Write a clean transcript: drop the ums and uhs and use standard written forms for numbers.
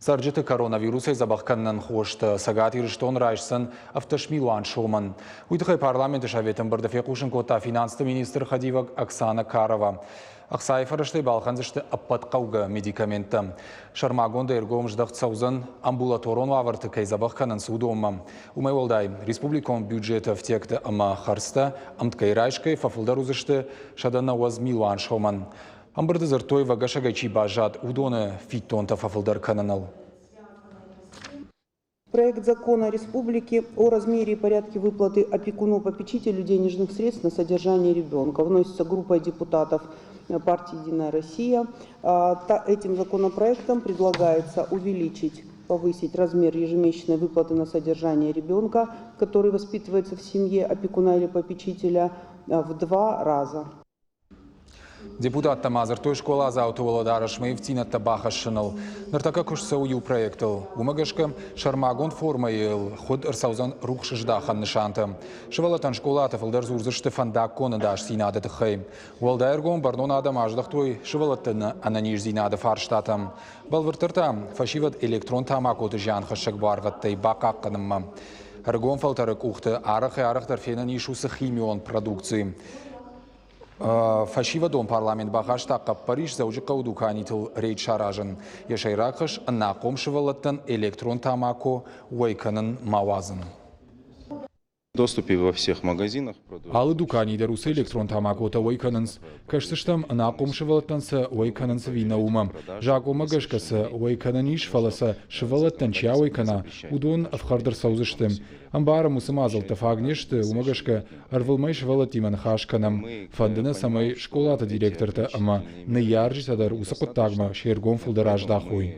Цӕрджыты коронавирусӕй дзӕбӕх кӕнынӕн хостӕ Цӕгат Ирыстон райсдзӕн 17 милуан сомӕн. Уый тыххӕй парламенты советы ӕмбырды фехъусын кодта финансты министры хӕдивӕг Оксана Карова. Ӕхцайы фӕрӕзтӕй балхӕндзысты ӕппӕт хъӕугӕ медикаменттӕ. Сӕрмагонд ӕргом здӕхт цӕудзӕн, амбулаторон уавӕрты кӕй дзӕбӕх кӕнынц, уыдонмӕ. Уымӕй уӕлдай, республикон бюджеты ӕфтиӕгтӕ ӕмӕ хӕрдзтӕ ӕмткӕй райсгӕ фӕфылдӕр уыдзысты 190 милуан сомӕн. Ӕмбырды дзырдтой, вӕгӕсӕгӕй чи баззад, уыдоны фиддонтӕ фӕфылдӕр кӕныныл. Проект закона республики о размере и порядке выплаты опекуну-попечителю денежных средств на содержание ребенка вносится группой депутатов партии «Единая Россия». Этим законопроектом предлагается увеличить повысить размер ежемесячной выплаты на содержание ребенка, который воспитывается в семье опекуна или попечителя, в два раза. Депутаттӕ ма дзырдтой скъоладзауты уӕлӕдарӕсмӕ ивддзинӕдтӕ бахӕссыныл. Ныртӕккӕ куыст цӕуы иу проектыл. Уымӕ гӕсгӕ сӕрмагонд формӕйыл хуыд ӕрцӕудзӕн рухсыздахӕн нысантӕ. Сывӕллӕттӕн скъолаты фылдӕр дзурдзысты фӕндаггон ӕдасдзинады тыххӕй. Уӕлдай ӕргом бӕрнон адӕм аздӕхтой сывӕллӕтты ӕнӕниздзинады фарстатӕм. Бӕлвырддӕр та фӕсивӕд электрон тамакоты зианхӕссӕг буаргъӕдтӕй бахъахъхъӕнынмӕ. Ӕрыгон фӕлтӕры къухты арӕхӕй-арӕхдӕр фенӕн ис уыцы химион продукци. Фӕсивӕдон парламент бахаста хъӕппӕрис Дзӕуджыхъӕуы дуканитыл рейд саразын. Йӕ сӕйраг хӕс ӕнахъом сывӕллӕттӕн электрон тамако уӕй кӕнын ма уадзын. Доступе во всех магазинах. Алы дукани дӕр уыцы электрон тамакотӕ уӕй кӕнынц. Кӕсдзыстӕм, ӕнахъом сывӕллӕттӕн сӕ уӕй кӕнынц ӕви нӕ, уымӕ. Закъонмӕ гӕсгӕ сӕ уӕй кӕнӕн ис, фӕлӕ сӕ сывӕллӕттӕн чи ауӕй кӕна, уыдон ӕфхӕрд ӕрцӕудзысты. Ӕмбарӕм, уыцы мадзӕлттӕ фаг не сты, уымӕ гӕсгӕ ӕрвылмӕй сывӕллӕттимӕ ныхас кӕнӕм. Фӕнды нӕ, цӕмӕй скъолаты директортӕ ӕмӕ ныййарджытӕ дӕр уыцы хъуыддагмӕ се ргом фылдӕр аздахой.